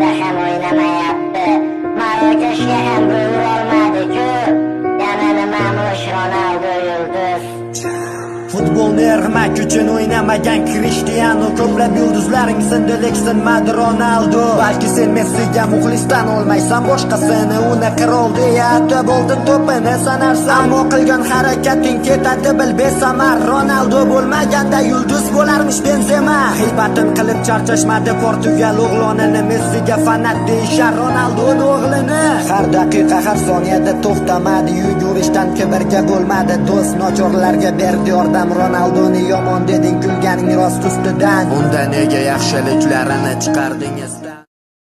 Madridda ham o'ynamayapti. Marokashga ham gol urolmadi-ku. Yana nimamish Ronaldo yulduz. Futbolni ermak uchun o'ynamagan Krishtianu. Ko'plab yulduzlaring sindi, lek sinmadi Ronaldo. Balki sen Messiga muxlisdan olmaysan boshqasini. Uni qirol deya atab, oltin to'pini sanarsan. Ammo qilgan harakating ketadi bil besamar. Ronaldo bo'lmaganda yulduz bo'larmish Benzema. G'iybatin qilib charchashmadi Portugal o'g'lonini. Messiga fanat deyishar Ronaldoni o'g'lini. Har daqiqa, har soniyada to'xtamadi yugurishdan, kibrga bo'lmadi do'st, nochorlarga berdi yordam. Ronaldoni yomon deding, kulganing rost ustidan. Unda nega yaxshiliklarini chiqardingiz?